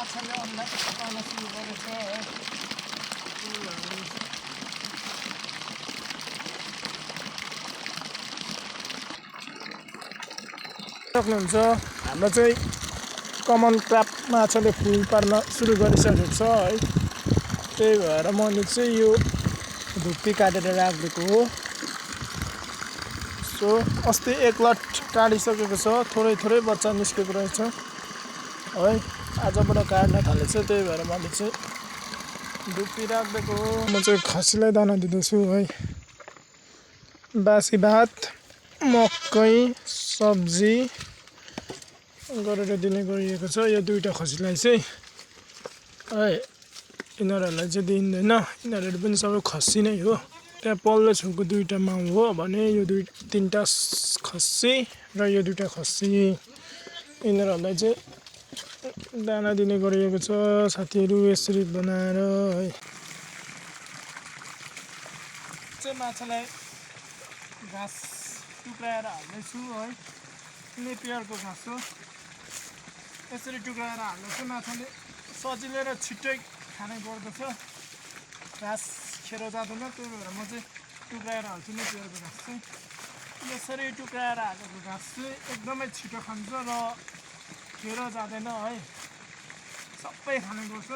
माछाले अन्डा पाल्न सुरु गरेछ है। सक्नुहुन्छ हाम्रो चाहिँ कमन क्राप माछाले फुल पार्न सुरु गरिसकेको छ है। त्यही भएर मैले चाहिँ यो धुप्पी काटेर राखिदिएको हो। सो अस्ति एक लट काटिसकेको छ, थोरै थोरै बच्चा निस्केको रहेछ है। आजबाट काट्न थालेछ, त्यही भएर मैले चाहिँ धुप्पी राखिदिएको हो। म चाहिँ खसीलाई दाना दिँदैछु है। बासी भात, मकै, सब्जी गरेर दिने गरिएको छ यो दुईटा खसीलाई चाहिँ है। यिनीहरूलाई चाहिँ दिइँदैन, यिनीहरू पनि सबै खसी नै हो। त्यहाँ पल्लो छेउको दुईटा माउ हो भने यो तिनवटा खसी र यो दुईटा खसी, यिनीहरूलाई चाहिँ दाना दिने गरिएको छ साथीहरू। यसरी बनाएर है चाहिँ माछालाई घाँस टुक्राएर हाल्दैछु है। नेपियरको घाँस हो, यसरी टुक्राएर हाल्दा चाहिँ माछाले सजिलै र छिट्टै खाने गर्दछ, घाँस खेर जाँदैन। त्यही भएर म चाहिँ टुक्राएर हाल्छु नेपियरको घाँस चाहिँ। यसरी टुक्राएर हालेको घाँस चाहिँ एकदमै छिटो खान्छ र खेर जाँदैन है, सबै खाने गर्छ।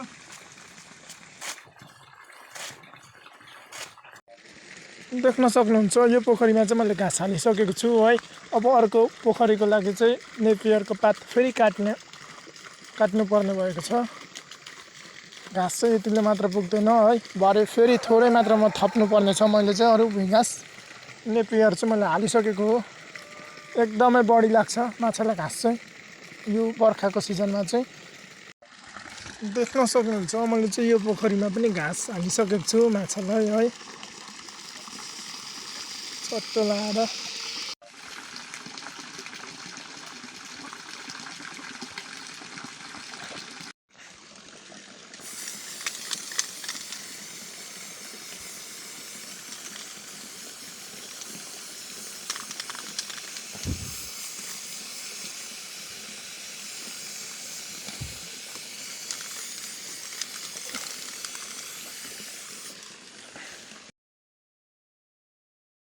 देख्न सक्नुहुन्छ यो पोखरीमा चाहिँ मैले घाँस हालिसकेको छु है। अब अर्को पोखरीको लागि चाहिँ नेपियरको पात फेरि काट्नु पर्ने भएको छ। घाँस चाहिँ यतिले मात्र पुग्दैन है, भरे फेरि थोरै मात्रामा थप्नु पर्ने छ। मैले चाहिँ अरू घाँस नेपियर चाहिँ मैले हालिसकेको हो। एकदमै बढी लाग्छ माछालाई घाँस चाहिँ यो बर्खाको सिजनमा चाहिँ। देख्न सक्नुहुन्छ मैले चाहिँ यो पोखरीमा पनि घाँस हालिसकेको छु माछालाई है, चट्टो लाएर।